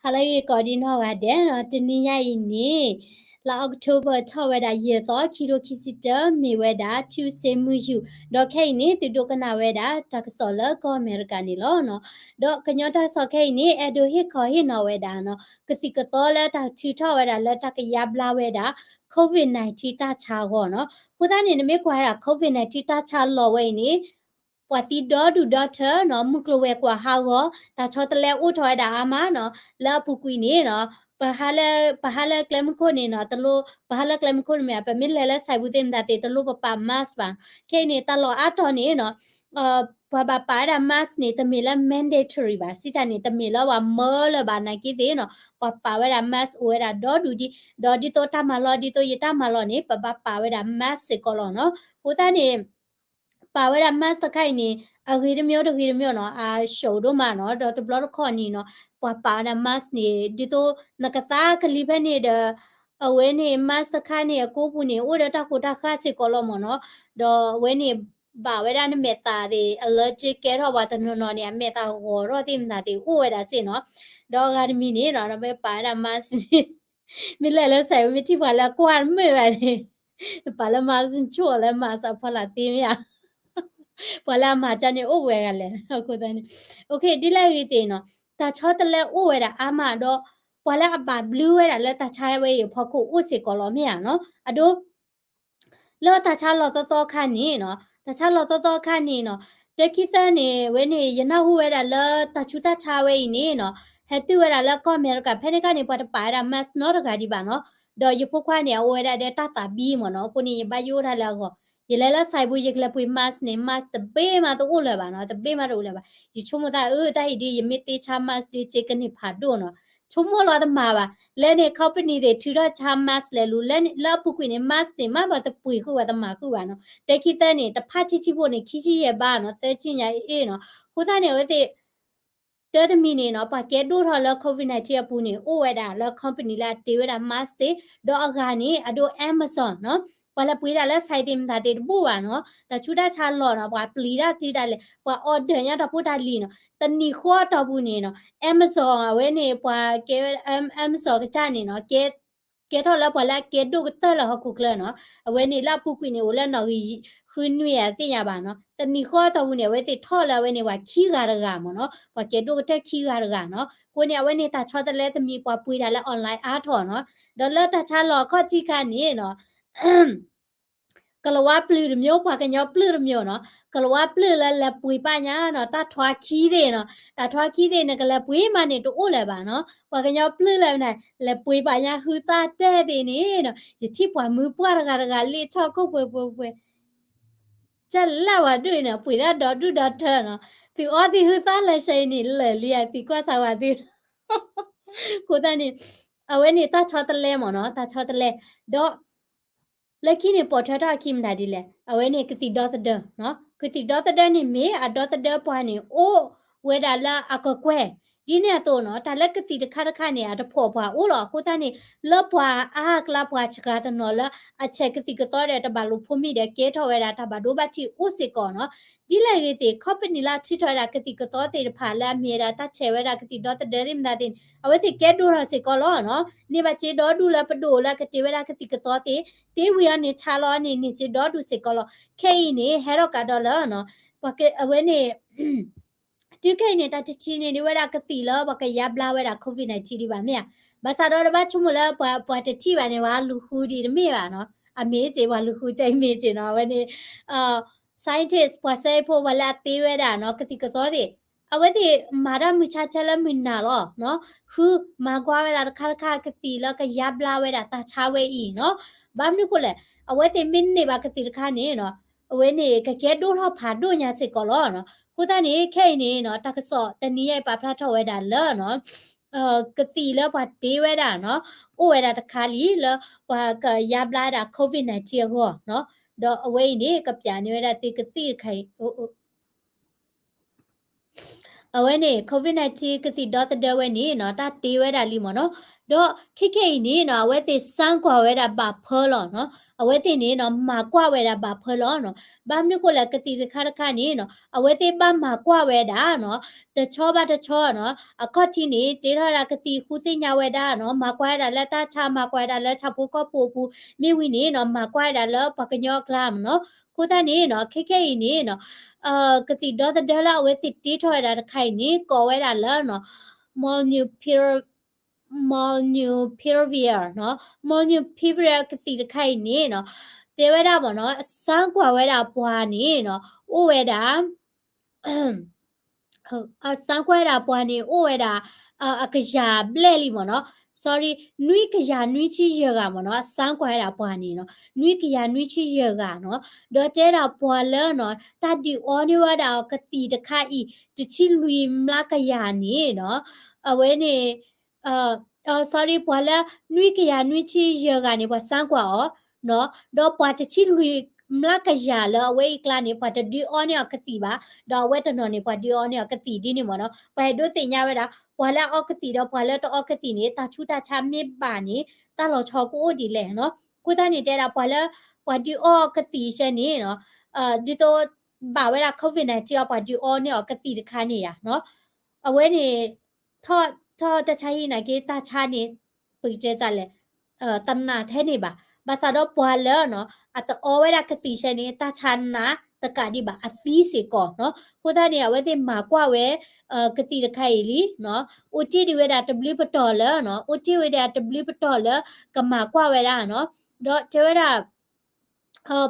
ဟါလၢအဂ့ၤကိးဒံနီၢ်ဂၤဒဲးနီၤ, တနံၤညါအံၤန့ၣ် လါ October ထီၣ်ဝဲဒၣ်ယဲၢ်သီ ခံထိခံဆံတၢ မ့ၢ်ဝဲဒၣ် Tuesday မုၢ်ယူာ်, ဒီးခဲအံၤန့ၣ် သုဒိကနၣ်ဝဲဒၣ်တၢ်ကစီၣ်လၢကီၢ်အမဲရကၤန့ၣ်လီၤနီၤ. ဒီးကညီတၢ်ကစီၣ်ခဲအံၤန့ၣ် အဲၣ်ဒိးဟ့ၣ်ခီဟ့ၣ်နီၤဝဲဒၣ်နီၤ ကသံၣ်ကသီလၢတၢ်ထုးထီၣ်ဝဲဒၣ်လၢတၢ်ကယါဘျါဝဲဒၣ် COVID nineteen တၢ်ဆါအဂီၢ်နီၤ. အဃိသတးန့ၣ် နမ့ၢ်ကွၢ်ဝဲဒၣ် COVID nineteen တၢ်ဆါလီၤဝဲအံၤန့ၣ် ပှၤသံဒီဒူၣ်ဒီထၢနီၤ, မုၢ်ကျိၤဝဲၤကွာ်ဟးဂီၤ, တၢ်ဆီတလဲအိၣ်ထီၣ်ဝဲဒၣ်အါမးနီၤ, လၢအပူၤကွံာ်န့ၣ်နီၤ, ပဟးလၢ ပဟးလၢကျဲမုၢ်ခိၣ်န့ၣ်နီၤ, တလိၣ် ပဟးလၢကျဲမုၢ်ခိၣ်န့ၣ်မ့ၢ် ပမ့ၢ်လဲၤလၢ ဆိုင်ပူၤ သ့ၣ်မတၤသ့ၣ် တလိၣ်ပပာ် mask ဘၣ်. ခဲအံၤန့ၣ် တၢ်လီၢ်အါတီၤန့ၣ်နီၤ, ပှၤဘၣ်ပာ်ဝဲဒၣ် mask န့ၣ် တမ့ၢ်လၢ mandatory ဘၣ်, စံးတၢ်န့ၣ် တမ့ၢ်လၢပှၤမၢလၢၤဘၣ်နာ်က့သ့ၣ်နီၤ, ပှၤပာ်ဝဲဒၣ် mask အိၣ်ဝဲဒၣ်ဒီဒူၣ်ဒံး, ဒီးဒ်သိးတၢ်မၤလီၢ် ဒ်သိးယတၢ်မၤလီၢ်န့ၣ် ပဘၣ်ပာ်ဝဲဒၣ် mask စ့ၢ်ကီးလီၤနီၤ. အဃိသတးန့ၣ် ပာ်ဝဲဒၣ် mask တခါအံၤန့ၣ် အဂ့ၤတမံၤတဂ့ၤတမံၤနီၤ, အရှုံးဒိၣ်မးနီၤ, ဒီးတဘျီတခီၣ်န့ၣ်နီၤ, ပှၤပာ်ဝဲဒၣ် mask န့ၣ် ဒ်သိးနကသါကလံၤဖဲန့ၣ်ဒီး အဝဲန့ၣ် mask တခါန့ၣ် အကိးပူၤန့ၣ် အိၣ်ဒီးတၢ်ဃိးတၢ်ဃၢ်စ့ၢ်ကီးလီၤမ့ၢ်နီၤ, ဒီးအဝဲန့ၣ် ဘၣ်ဝဲဒၣ်နမဲာ်သးသ့ၣ် အလၢကဲထီၣ်ပှၤတနီၤနီၤန့ၣ် အမဲာ်သးဂီၤထီၣ်သ့ၣ်မတၤသ့ၣ် အိၣ်ဝဲဒၣ်စ့ၢ်နီၤ, ဒီးအဂၤတမံၤန့ၣ်နီၤ, နမ့ၢ်ပာ်ဝဲဒၣ် mask န့ၣ် မ့ၢ်လဲၤလၢ ဆိုင်ပူၤ မ့ၢ်ထံၣ်ပှၤလၢကွၢ်တမုာ်ဘၣ်န့ၣ်, နပာ်လၢ mask ဆိၣ်လၢ mask အဖီလာ်သ့မ့ၢ်ဧါ, ပှၤလၢအမၤကၢ်န့ၣ်အိၣ်ပှဲၤဂၤလဲၣ်, အဃိသတးန့ၣ် ဒ်လဲၣ်ဂ့ၤသ့ၣ်နီၤ, တၢ်ဆီတလဲအိၣ်ဝဲဒၣ်အါမးဒီး ပှၤလၢအဘၣ်ဘျုးဝဲဒၣ်လၢတၢ်ဆါဝဲအံၤအဖီခိၣ်အိၣ်စ့ၢ်ကီးလီၤမ့ၢ်ဧါနီၤ, အဒိ လၢတၢ်ဆါလီၤသီသီခါန့ၣ်နီၤ, တၢ်ဆါလီၤသီသီခါန့ၣ်နီၤ, တခံသၢန့ၣ် ဝဲန့ၣ် ယနၢ်ဟူဝဲဒၣ်လၢတၢ်ဆူးတၢ်ဆါဝဲအံၤန့ၣ်နီၤ, ဟဲတုၤဝဲဒၣ်လၢကီၢ်အမဲရကၤဖဲန့ၣ်ခါန့ၣ် ပှၤတပာ်ဝဲဒၣ် mask နီတဂၤဒံးဘၣ်နီၤ, ဒီးယဖိခွါန့ၣ် အအိၣ်ဝဲဒၣ်ဒီးတၢ်သးဘံမ့ၢ်နီၤ, အဃိန့ၣ် ယဘၣ်ယိၣ်တၢ်လၢအဂီၢ်, ယလဲၤလၢ ဆိုင်ပူၤ ယကလဲၤပှ့ၤ mask န့ၣ် mask တဘ့ၣ်မးတအိၣ်လၢၤဘၣ်နီၤ, တဘ့ၣ်မးတအိၣ်လၢၤဘၣ်, ယဆိကမိၣ်သးအၢ တၢ်အံၤဒ်ယမ့ၢ်သ့ဆါ mask ဒ်စ့ကန့ၢ်ဖးဒိၣ်နီၤ, ဆိကမိၣ်လီၤတမၤဘၣ်, လၢန့ၣ် company သ့ၣ်ထုးထီၣ်ဆါ mask လဲၤလူၤ, လၢအပူၤကွံာ်န့ၣ် mask န့ၣ် မ့ၢ်ပှၤတပှ့ၤဃုာ်ပှၤတမၤဃုာ်ဘၣ်နီၤ, တခံသၢန့ၣ် တဖၣ်ဆံးဆံးဖိန့ၣ် ခံဆံယဲၢ်ဘးနီၤ, သၢဆံညါအ့ၣ်နီၤ, အဃိသတးန့ၣ် အဝဲသ့ၣ် တၢတမံၤန့ၣ်နီၤ, ပှၤကဲဒိၣ်ထီၣ်လၢ COVID nineteen အပူၤန့ၣ် အိၣ်ဝဲဒၣ်လၢ company လၢအတ့ဝဲဒၣ် mask သ့ၣ်, ဒီးအဂၤန့ၣ် အဒိ Amazon နီၤ, ပှၤလဲၤပှ့ၤတၢ်လၢ ဆိုင် သ့ၣ်မတၤသ့ၣ်တဘူၣ်ဘၣ်နီၤ, တၢ်ဆူးတၢ်ဆါလီၤနီၤ, ပှၤပျံၤတၢ်တုၤဒၣ်လဲာ်, ပှၤ order ညါတၢ်ဖိတၢ်လံၤနီၤ, တနံၤဃီအတီၢ်ပူၤန့ၣ်နီၤ, Amazon အဝဲန့ၣ် ပှၤကဲဝဲ Amazon ကစၢ်န့ၣ်နီၤ, ကဲ ကဲထီၣ်လၢပှၤလၢအကဲဒိၣ်ကတၢၢ်လၢဟီၣ်ခိၣ်ချၢနီၤ, အဝဲန့ၣ်လၢအပူၤကွံာ်န့ၣ် အိၣ်လၢနီၣ်ဂံၢ်ဃုနွံအသ့ၣ်ညါဘၣ်နီၤ, တနံၤဃီအတီၢ်ပူၤန့ၣ် အဝဲသ့ၣ်ထီၣ်လၢအဝဲန့ၣ် ပှၤခံဂၤတဂၤမ့ၢ်နီၤ, ပှၤကဲဒိၣ်ကတၢၢ်ခံဂၤတဂၤနီၤ, အဃိန့ၣ် အဝဲန့ၣ်တၢ်ဆီတလဲတမံၤ ပှၤပှ့ၤတၢ်လၢ online အါထီၣ်နီၤ, ဒီးလၢတၢ်ဆါလီၤအခီၣ်ထံးခါန့ၣ်နီၤ ကလၤဝါပျုၢ်တမျိုး ပှၤကညီပျုၢ်တမျိုးနီၤ, ကလၤဝါပျုၢ်လၢလဲၤပှ့ၤပာ်ညါနီၤ, တၢ်ထွါခံသ့ၣ်နီၤ, တၢ်ထွါခံသ့ၣ်န့ၣ် ကလဲၤပှ့ၤမးန့ၣ် တအိၣ်လၢၤဘၣ်နီၤ, ပှၤကညီပျုၢ်လၢန့ၣ် လဲၤပှ့ၤပာ်ညါဟုသၣ်တဲသ့ၣ်န့ၣ်နီၤ, ယထံၣ်ပှၤမုၢ်ပှၢ်တဂၤတဂၤလ့ဆီၣ်ခိၣ်ပှဲၤပှဲၤပှဲၤ ကလၢ်ဝဲဒၣ်န့ၣ် ပှ့ၤဒၣ်ဒီဒူၣ်ဒီထၢနီၤ, သုအီသံဟုသၣ်လၢဆဲအံၤန့ၣ် လၢာ်လံဧါ သုကွၢ်စၢ်ဝဲသု, အဃိသတးန့ၣ် အဝဲန့ၣ်တၢ်ဆီတလဲမ့ၢ်နီၤ, တၢ်ဆီတလဲ, ဒီး လၢခံန့ၣ် ပိာ်ထွဲထီၣ်အခံမတၤဒ်လဲၣ်, အဝဲန့ၣ်ကသံၣ်ဒီသဒၢ, ကသံၣ်ဒီသဒၢန့ၣ်မ့ၢ်အဒီသဒၢပှၤန့ၣ် အိၣ်ဝဲဒၣ်လၢအကကွဲၢ်, ဒ်န့ၣ်အသိးနီၤ, တၢ်လၢကသံၣ်တခါတခါန့ၣ် အတဖိးပှၤအိၣ်လီၤ, အဃိသတးန့ၣ် လၢပှၤအါအကျါပှၤစှၤတနီၤလၢ အဆဲးကသံၣ်ကသီဒီးတဘၣ်လိာ်ဖိးမံၤဒီး ကဲထီၣ်ဝဲဒၣ်တၢ်ဘၣ်ဒိဘၣ်ထံးအိၣ်စ့ၢ်ကီးနီၤ, ဒ်လဲၣ်ဂ့ၤသ့ၣ် company လၢအထုးထီၣ်ဝဲဒၣ်ကသံၣ်ကသီသ့ၣ်တဖၣ်လၢအမ့ၢ်ဝဲဒၣ်တၢ်ဆဲးဝဲဒၣ်ကသံၣ်ဒီသဒၢသ့ၣ်မတၤသ့ၣ်န့ၣ် အဝဲသ့ၣ်ကဲဒိၣ်ထီၣ်စ့ၢ်ကီးလီၤနီၤ, န့ၢ်ဘၣ်စ့ဒီဒူၣ်လၢပဒိၣ်လၢကတ့ဝဲဒၣ်ကသံၣ်ကသီသ့ၣ်, တ့ဝံၤအီၤန့ၣ် ဆါလီၤန့ၣ် န့ၢ်စ့ဒီဒူၣ်စ့ၢ်ကီးလီၤ, ခဲအံၤန့ၣ် ဟဲထီၣ်ကဒီးလၢနီၤ, ပှၤက အဝဲန့ၣ် တုၤခဲအံၤန့ၣ် တၢ်တထံၣ်န့ၢ်ဒံးဝဲဒၣ်ကသံၣ်လၢပှၤကယါဘျါဝဲဒၣ် COVID nineteen ဒံးဘၣ်မ့ၢ်ဧါ, ဘၣ်ဆၣ်ဒီးတဘၣ်ဆိကမိၣ်လၢပှၤ ပှၤတထံၣ်ဘၣ်န့ၣ် ပှၤလူၤဃုဒံးတမ့ၢ်ဘၣ်နီၤ, အမ့ၢ်စ့ၢ် ပှၤလူၤဃုကဲအံၤမ့ၢ်စ့ၢ်နီၤ, အဝဲန့ၣ် scientist ပှၤစဲးဖိ ပှၤလၢအတ့ဝဲဒၣ်နီၤ ကသံၣ်ကသီသ့ၣ်, အဝဲသ့ၣ်မၤတၢ်မုၢ်ဆါဆဲလၢမုၢ်နၤလီၤနီၤ, ဃုမၤကွၢ်ဝဲဒၣ်တခါတခါကသံၣ်လၢကယါဘျါဝဲဒၣ်တၢ်ဆါဝဲအံၤနီၤ, ဘၣ်မနုၤဃိလဲၣ်, အဝဲသ့ၣ်မ့ၢ်န့ၢ်ဘၣ်ကသံၣ်တခါန့ၣ်နီၤ အဝဲန့ၣ် ကကဲဒိၣ်ထီၣ်ဖးဒိၣ်ညါစ့ၢ်ကီးလီၤနီၤ. အဃိသတးန့ၣ် ခဲအံၤန့ၣ်နီၤ တၢ်ကစီၣ်တနံၤအံၤပာ်ဖျါထီၣ်ဝဲဒၣ်လၢနီၤ ကသံၣ်လၢပှၤတ့ဝဲဒၣ်နီၤ အိၣ်ဝဲဒၣ်တခါလံ လၢပှၤကယါဘျါဒၣ် COVID nineteen အဂီၢ်နီၤ. ဒီးအဝဲအံၤန့ၣ် ကပျးန့ၢ်ဝဲဒၣ်သုကသံၣ်တခါအံၤ အဝဲန့ၣ် COVID nineteen ကသံၣ်ဒီသဒၢဝဲန့ၣ်နီၤ တၢ်တ့ဝဲဒၣ်လံမ့ၢ်နီၤ. ဒီးခဲခဲအံၤန့ၣ်နီၤ အဝဲသ့ၣ်စမ်းကွၢ်ဝဲဒၣ်ဘၣ်ဖၢလီၤနီၤ. အဝဲသ့ၣ်န့ၣ်နီၤ မၤကွၢ်ဝဲဒၣ်ဘၣ်ဖၢလီၤနီၤ. ဘၣ်မနုၤဃိလဲၣ် ကသံၣ်တခါတခါန့ၣ်နီၤ အဝဲသ့ၣ်ဘၣ်မၤကွၢ်ဝဲဒၣ်နီၤ တဆီဘၣ်တဆီနီၤ အခီၣ်ထံးန့ၣ် တ့ထီၣ်ဝဲဒၣ်ကသံၣ်ဃုသ့ၣ်ညါဝဲဒၣ်နီၤ, မၤကွၢ်ဝဲဒၣ်လၢတၢ်ဆါ မၤကွၢ်ဝဲဒၣ်လၢဆၣ်ဖိကီၢ်ဖိအပူၤ, မ့ၢ်ဝံၤန့ၣ်နီၤ မၤကွၢ်ဝဲဒၣ်လၢပှၤကညီအကျါမ့ၢ်နီၤ. အဃိသတးန့ၣ်နီၤ ခဲခဲအံၤန့ၣ်နီၤ ကသံၣ်ဒီသဒၢလၢအဝဲသ့ၣ်တ့ထီၣ်ဝဲဒၣ်တခါအံၤန့ၣ် ကိးဝဲဒၣ်လၢနီၤ Molnupiravir Molnupiravir နီၤ, Molnupiravir ကသံၣ်တခါအံၤန့ၣ်နီၤ တဲဝဲဒၣ်မ့ၢ်နီၤ အစမ်းကွၢ်ဝဲဒၣ်ပှၤန့ၣ်နီၤ အိၣ်ဝဲဒၣ် အစမ်းကွၢ်ဝဲဒၣ်ပှၤန့ၣ် အိၣ်ဝဲဒၣ် အကယၤဘျဲၣ်လံမ့ၢ်နီၤ, sorry နွံကယၤနွံဆံယဲၢ်ဂၤမ့ၢ်နီၤ, အစမ်းကွၢ်ဝဲဒၣ်ပှၤန့ၣ်နီၤ နွံကယၤနွံဆံယဲၢ်ဂၤနီၤ, ဒီးတဲဒၣ်ပှၤလၢနီၤ တၢ်ဒုးအီန့ၢ်ဝဲဒၣ်ကသံၣ်တခါအံၤ တဆံလွံၢ်မျးကယၤန့ၣ်နီၤ အဝဲန့ၣ် sorry ပှၤလၢနွံကယၤနွံဆံယဲၢ်ဂၤန့ၣ် ပှၤစမ်းကွၢ်အီၤနီၤ, ဒီးပှၤတဆံလွံၢ်မျးကယၤလၢအဝဲအံၤကျါန့ၣ် ပှၤတဒုးအီန့ၢ်အီၤကသံၣ်ဘၣ်, ဒီးအဝဲတနီၤန့ၣ် ပှၤဒုးအီန့ၢ်အီၤကသံၣ်ဒ်န့ၣ်မ့ၢ်နီၤ, ပှၤအဲၣ်ဒိးသ့ၣ်ညါဝဲဒၣ် ပှၤလၢအအီကသံၣ်ဒီးပှၤလၢတအီကသံၣ်န့ၣ် တၢ်ဆူးတၢ်ဆါမ့ၢ်ဘၣ်န့ၣ် တၢ်လီၤဆီကအိၣ်ဒ်လဲၣ်နီၤ, အဃိသတးန့ၣ်တဲဒၣ်ပှၤလၢ ပှၤဒုးအီကသံၣ်ဆၢန့ၣ်နီၤ ဒ်သိး ဘၣ်ဝဲဒၣ် COVID nineteen အီၤ ပှၤဒုးအီန့ၢ်အီၤကသံၣ်တခါန့ၣ်ယါနီၤ, အဝဲန့ၣ် ထီၣ်တၢ်ဆါဟံၣ်နာ်က့ တၢ်ဆါန့ၣ် ပကတဲတၢ်လဲၣ် တနာ်ထဲန့ၣ်ဘၣ်. ဘၣ်ဆၣ်ဒီးပှၤလၢနီၤ အတအီဝဲဒၣ်ကသံၣ်ဆၢန့ၣ် တၢ်ဆါနာ်တကးဒံးဘၣ် အသံစ့ၢ်ကီးနီၤ. အဃိသတးန့ၣ် အဝဲသ့ၣ်မၤကွၢ်ဝဲ ကသံၣ်တခါအံၤလံနီၤ, အိၣ်တ့ၢ်ဒံးဝဲဒၣ်တဘျုးပတီၢ်လၢနီၤ, အိၣ်တ့ၢ်ဝဲဒၣ်တဘျုးပတီၢ်လၢ ကမၤကွၢ်ဝဲဒၣ်နီၤ. ဒီးတဲဝဲဒၣ်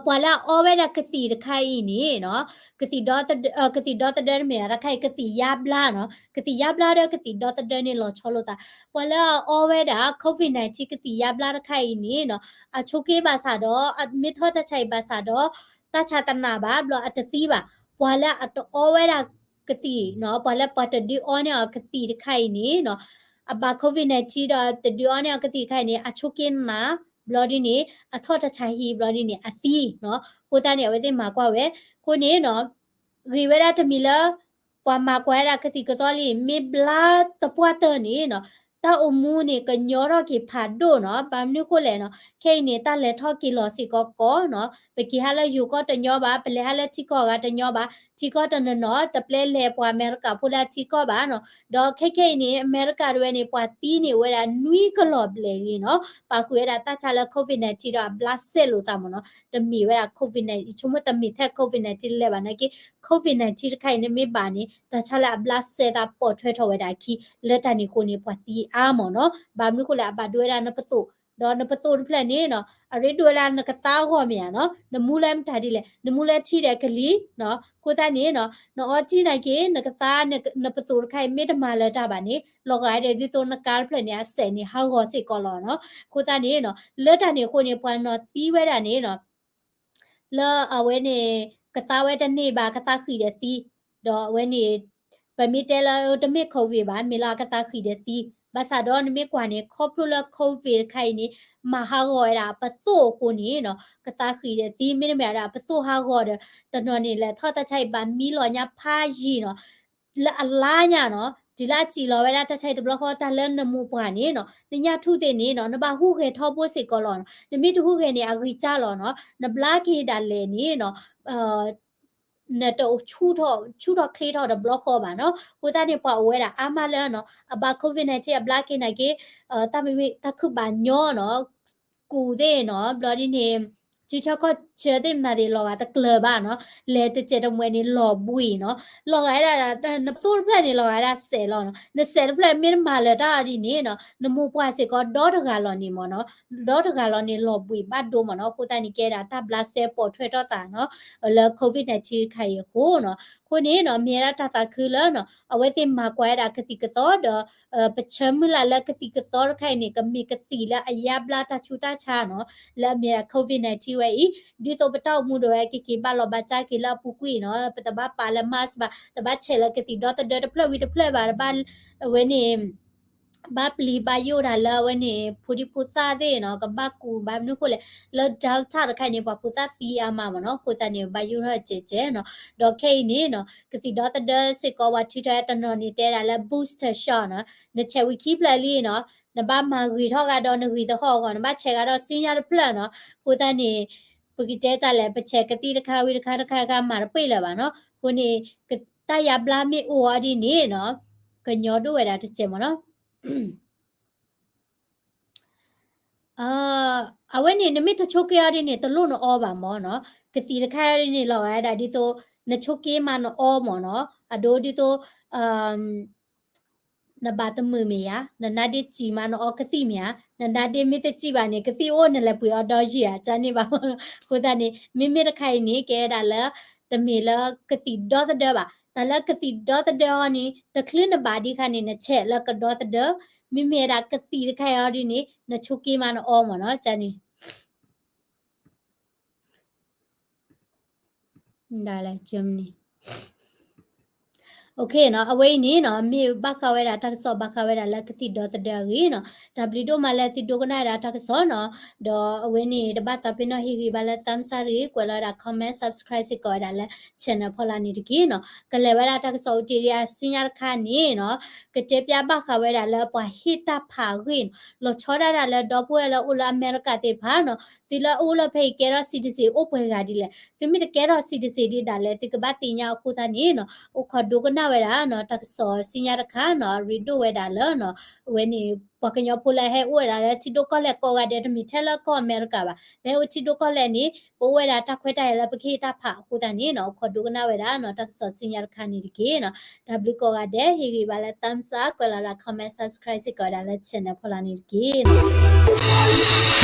ပှၤလၢအအီဝဲဒၣ်ကသံၣ်တခါအံၤန့ၣ်နီၤ, ကသံၣ်ဒီသဒၢ, ကသံၣ်ဒီသဒၢတမ့ၢ်ဘၣ် တခါအံၤ ကသံၣ်ယါဘျါနီၤ, ကသံၣ်ယါဘျါဒီးကသံၣ်ဒီသဒၢန့ၣ်လီၤဆီလိာ်သး. ပှၤလၢအအီဝဲဒၣ် COVID nineteen ကသံၣ်ယါဘျါတခါအံၤန့ၣ်နီၤ, အဆိးက့ဘၣ်ဆၣ်ဒီး မ့ၢ်ထီၣ်တၢ်ဆါအံၤဘၣ်ဆၣ်ဒီး တၢ်ဆါတနာ်ဘၣ် ဘျီအတသံဘၣ်. ပှၤလၢအတအီဝဲဒၣ်ကသံၣ်နီၤ, ပှၤလၢပှၤတဒုးအီန့ၢ်အီၤကသံၣ်တခါအံၤန့ၣ်နီၤ, အဘၣ် COVID nineteen ဒီးတဒုးအီန့ၢ်အီၤကသံၣ်တခါအံၤန့ၣ် အဆိးက့နာ် ဘျီဒ်န့ၣ် အထီၣ်တၢ်ဆါဟံၣ်ဘျီဒ်န့ၣ် အသံနီၤ. အဃိသတးန့ၣ် အဝဲသ့ၣ်မၤကွၢ်ဝဲ, အဃိန့ၣ်နီၤ, ဂ့ၤဝဲဒၣ်တမံၤလၢ ပှၤမၤကွၢ်ဝဲဒၣ်ကသံၣ်ကသီလံ မ့ၢ်ဘျါသပှၢ်တၢၢ်န့ၣ်နီၤ, တၢ်အိၣ်မူန့ၣ် ကညီထီၣ်က့ၤဖးဒိၣ်နီၤ. ဘၣ်မနုၤဃိလဲၣ်နီၤ, ခဲအံၤန့ၣ် တၢ်လဲၤထီၣ်က့ၤလီၤစ့ၢ်ကီးကီနီၤ. ပက့ၤဟးလၢယိၤကီၢ်တညီဘၣ်, ပလဲၤဟးလၢထံကီၢ်အဂၤတညီဘၣ်, ထံကီၢ်တနီၤနီၤ တပျဲလဲၤပှၤအမဲရကၤဖိလၢအထံကီၢ်ဘၣ်နီၤ. ဒီးခဲခဲအံၤန့ၣ် အမဲရကၤတဝဲန့ၣ် ပှၤသံန့ၣ်အိၣ်ဝဲဒၣ်နွံကလီၤဘျဲၣ်လံနီၤ. ပာ်ဃုာ်ဝဲဒၣ်တၢ်ဆါလၢ COVID nineteen ဒီးအဘျါစဲလိာ်သးမ့ၢ်နီၤ. တမ့ၢ်ဝဲဒၣ် COVID nineteen ဆိကမိၣ်တမ့ၢ်ထဲ COVID nineteen လဲၣ်ဘၣ်နာ်က့ COVID nineteen တခါအံၤန့ၣ်မ့ၢ်ဘၣ်န့ၣ် တၢ်ဆါလၢအဘျါစဲသးပိာ်ထွဲထီၣ်ဝဲဒၣ်အခံ လၢတၢ်န့ၣ်အဃိန့ၣ် ပှၤသံအါမ့ၢ်နီၤ. ဘၣ်မနုၤဃိလဲၣ် အဘၣ်ဒိဝဲဒၣ်နပသိၣ်, ဒီးနပသိၣ်တဖျၢၣ်န့ၣ်နီၤ အရ့ဒိၣ်ဝဲဒၣ်နကသါအဂီၢ်မ့ၢ်ဧါနီၤ, နမူလၢမတၤဒ်လဲၣ်, နမူလၢထံဒီးကလံၤနီၤ. အဃိသတးန့ၣ်နီၤ နအီထံနာ်က့ နကသါ နပသိၣ်တခါအံၤမ့ၢ်တမၤလၢၤတၢ်ဘၣ်န့ၣ် လီၤဂာ်ဒ်သိးနကါတဖျၢၣ်န့ၣ် အစဲးန့ၣ်ဟးဂီၤစ့ၢ်ကီးလီၤနီၤ. အဃိသတးန့ၣ်နီၤ လၢတၢ်န့ၣ်အဃိန့ၣ် ပှၤနီၤသံဝဲဒၣ်န့ၣ်နီၤ လၢအဝဲန့ၣ် ကသါဝဲတန့ၢ်ဘၣ် ကသါဃံၣ်ဒီးသံ, ဒီးအဝဲန့ၣ် ပမ့ၢ်တဲလၢတမ့ၢ် COVID ဘၣ် မ့ၢ်လၢအကသါဃံၣ်ဒီးသံ, ဘၣ်ဆၣ်ဒီးနမ့ၢ်ကွၢ်န့ၣ် ခီဖျိလၢ COVID တခါအံၤန့ၣ် မၤဟးဂီၤဝဲဒၣ်ပသိၣ်အဃိန့ၣ်နီၤ ကသါဃံၣ်ဒီးသံ မ့တမ့ၢ်ဒၣ်ပသိၣ်ဟးဂီၤဒီး တနီၤန့ၣ် လဲၤထီၣ်တၢ်ဆါအံၤဘၣ်မံလီၤညါဖးယံာ်နီၤ လၢအလါညါနီၤ တုၤလၢအစံၣ်လီၤဝဲဒၣ်တၢ်ဆါအံၤတဘျီဃီ တၢ်လၢနမိၢ်ပှၢ်န့ၣ်နီၤ နညၣ်ထူၣ်သ့ၣ်န့ၣ်နီၤ နဘၣ်ဟူးဂဲၤထီဘိစ့ၢ်ကီးလီၤနီၤ နမ့ၢ်တဟူးဂဲၤန့ၣ် အဂံၢ်စၢ်လီၤနီၤ နဘျါက့ၤဒၣ်လဲာ်န့ၣ်နီၤ နတအိၣ်ဆူၣ်ထီၣ်ချ့ထီၣ်တဘျီဃီဘၣ်နီၤ အဃိသတးန့ၣ် ပှၤအိၣ်ဝဲဒၣ်အါမးလၢနီၤ အဘၣ် COVID nineteen အဘျါက့ၤနာ်က့ တၢ်မ့ၢ်တၢ်ခုၣ်ဘၣ်ညီနီၤ ကူၣ်သ့ၣ်နီၤ ဘျီဒ်န့ၣ် စုဆၢခီၣ်ဆၢသ့ၣ်မနုၤသ့ၣ် လီၤဂာ်တကျၢၤဘၣ်နီၤ လဲၤတစဲးတမှဲၤန့ၣ် လီၤဘှံးနီၤ လီၤဂာ်ဝဲဒၣ် နပသိၣ်တဖျၢၣ်န့ၣ် လီၤဂာ်ဝဲဒၣ်စဲးလီၤနီၤ နစဲးတဖျၢၣ်မ့ၢ်တမၤလၢၤတၢ်ဒ်န့ၣ်နီၤ နမိၢ်ပှၢ်စ့ၢ်ကီး ဒီတဂၤလီၤန့ၣ်မ့ၢ်နီၤ ဒီတဂၤလီၤန့ၣ် လီၤဘှံးဘၣ်ဒိမ့ၢ်နီၤ အဃိသတးန့ၣ် ကဲဒၣ်တၢ်ဘျါစဲပိာ်ထွဲထီၣ်သးနီၤ လၢ COVID nineteen တခါအံၤအဃိနီၤ အဃိန့ၣ်နီၤ မ့ၢ်ဝဲဒၣ်တၢ်သးခုလၢနီၤ အဝဲသ့ၣ်မၤကွၢ်ဝဲဒၣ်ကသံၣ်ကသီဒီး ပဆၢမုၢ်လၢ်လၢကသံၣ်ကသီတခါအံၤန့ၣ် ကမ့ၢ်ကသံၣ်လၢအယါဘျါတၢ်ဆူးတၢ်ဆါနီၤ လၢအမ့ၢ်ဒၣ် COVID nineteen ဝဲအံၤ ဒ်သိးပတၢ်အိၣ်မူဒီးဝဲကက့ၤဘၣ်လီၤဘၣ်စးက့ၤလၢအပူၤကွံာ်နီၤ ပတဘၣ်ပာ်လၢ mask ဘၣ် တဘၣ်ဆဲးလၢကသံၣ်ဒီသဒၢတဖျၢၣ်ဝံၤတဖျၢၣ်ဘၣ် တဘၣ် အဝဲန့ၣ် ဘၣ်ပျံၤဘၣ်ယိၣ်ဒၣ်လၢအဝဲန့ၣ် ဖိဒံဖိသၣ်သ့ၣ်နီၤ ကဘၣ်ကူးဘၣ်မနုၤဃိလဲၣ် လၢ Delta တခါအံၤန့ၣ် ပှၤဖိသၣ်သံအါမးမ့ၢ်နီၤ အဃိသတးန့ၣ် ဘၣ်ယိၣ်ထီၣ်ကဲကဲနီၤ ဒီးခဲအံၤန့ၣ်နီၤ ကသံၣ်ဒီသဒၢစ့ၢ်ကီး ပှၤထုးထီၣ်ဝဲတနီၤန့ၣ် တဲဒၣ်လၢ booster shot နီၤ နဆဲးဝံၤခံဖျၢၣ်လံနီၤ နဘၣ်မၤဂ့ၤထီၣ်ဂၤဒီးနဂ့ၤသဟီၣ်အဂီၢ် နဘၣ်ဆဲးဂၤဒီးစံညါတဖျၢၣ်နီၤ. အဃိသတးန့ၣ် ပကတဲတၢ်လဲၣ် ပဆဲးကသံၣ်တခါဝံၤတခါတခါတခါမၤတပှဲၤလၢၤဘၣ်နီၤ. အဃိန့ၣ် တၢ်ယါဘျါမ့ၢ်အိၣ်အီၤဒ်န့ၣ်နီၤ ကညီဒိၣ်ဝဲဒၣ်တစဲးမ့ၢ်နီၤ. အဝဲန့ၣ် နမ့ၢ်တဆိးက့အီၤဒ်န့ၣ် တလိၣ်နအီဘၣ်မ့ၢ်နီၤ. ကသံၣ်တခါအံၤဒ်န့ၣ် လီၤဂာ်ဝဲဒၣ်ဒ်သိး နဆိးက့မးနအီမ့ၢ်နီၤ. အဒိဒ်သိး နဘၣ်တမုာ်မ့ၢ်ဧါ, နနါဒ့စံးမးနအီကသံၣ်မ့ၢ်ဧါ, နနါဒ့မ့ၢ်တစံးဘၣ်န့ၣ် ကသံၣ်အိၣ်နလဲၤပှ့ၤအီၤဒီးယံာ်ဧါ ကန့ၣ်ဘၣ်မ့ၢ်နီၤ. အဃိသတးန့ၣ် မ့မ့ၢ်တခါအံၤန့ၣ် ကဲဝဲဒၣ်လၢ တမ့ၢ်လၢကသံၣ်ဒီသဒၢဘၣ်. တၢ်လၢကသံၣ်ဒီသဒၢအီၤန့ၣ် တချုးနဘၣ်ဒံးခါန့ၣ် နဆဲးလၢကဒီသဒၢ, မ့မ့ၢ်ဝဲဒၣ်ကသံၣ်တခါအံၤအီၤဒ်န့ၣ် နဆိးက့မးနအီမ့ၢ်နီၤ ကန့ၣ် ဒ်လဲၣ် Germany အဝဲအံၤန့ၣ်နီၤ မ့ၢ်ဘၣ်ဃးဝဲဒၣ်တၢ်ကစီၣ်ဘၣ်ဃးဝဲဒၣ်လၢကသံၣ်ဒီသဒၢအဂ့ၢ်နီၤ. တၢ်ဘျုးဒိၣ်မးလၢသုဒိကနၣ်ဝဲဒၣ်တၢ်ကစီၣ်နီၤ. ဒီးအဝဲန့ၣ် တဘၣ်သးပ့ၤနီၣ်ဟ့ၣ်ဂံၢ်ဘါလၢ thumbs up တဂ့ၤ ကွဲးလီၤဝဲဒၣ် comment subscribe စ့ၢ်ကီးဝဲဒၣ်လၢ channel ဖီလာ်န့ၣ်တက့ၢ်နီၤ. ကလဲၤဝဲဒၣ်တၢ်ကစီၣ်အိၣ်တ့ၢ်ဒံးအစံညါတခါန့ၣ်နီၤ ကတဲပျၢ်ဘၣ်ဃးဝဲဒၣ်လၢပှၤဟ့ၣ်တၢ်ဖးအဂ့ၢ်နီၤ. လီၤဆီဒၣ်တၢ်လၢဒီပုၢ်ဝဲၢ်လၢအိၣ်လၢအမဲရကၤသ့ၣ်တဖၣ်နီၤ သုလၢအအိၣ်လၢဖဲအံၤကဲထီၣ် citizen အိၣ်ပှဲၤဂၤဒ်လဲၣ်. သုမ့ၢ်တကဲထီၣ် citizen ဒ်ဒၣ်လဲာ် သုကဘၣ်သ့ၣ်ညါအဃိသတးန့ၣ်နီၤ အိၣ်ခိးဒိကနၣ်ဝဲဒၣ်နီၤ တၢ်ကစီၣ်စံညါတခါနီၤ အရ့ဒိၣ်ဝဲဒၣ်လၢနီၤ အဝဲန့ၣ် ပှၤကညီဖိလၢအဟဲအိၣ်ဝဲဒၣ်လၢထံဒိၣ်ကီၢ်လဲၢ်ကိးဂၤဒဲး တမ့ၢ်ထဲလၢကီၢ်အမဲရကၤဘၣ်. ပဟဲအိၣ်ထံဒိၣ်ကီၢ်လဲၢ်န့ၣ် ပအိၣ်ဝဲဒၣ်တၢ်ခွဲးတၢ်ယာ်လၢပကဟ့ၣ်တၢ်ဖးအဃိသတးန့ၣ်နီၤ အိၣ်ခိးဒိကနၣ်ဝဲဒၣ်နီၤ တၢ်ကစီၣ်စံညါတခါန့ၣ်တက့ၢ်နီၤ. တၢ်ဘျုးကိးဂၤဒဲး ဟ့ၣ်ဂံၢ်ဘါလၢ thumbs up ကွဲးလီၤဝဲဒၣ် comment subscribe စ့ၢ်ကီးဝဲဒၣ်လၢ channel ဖီလာ်န့ၣ်တက့ၢ်နီၤ.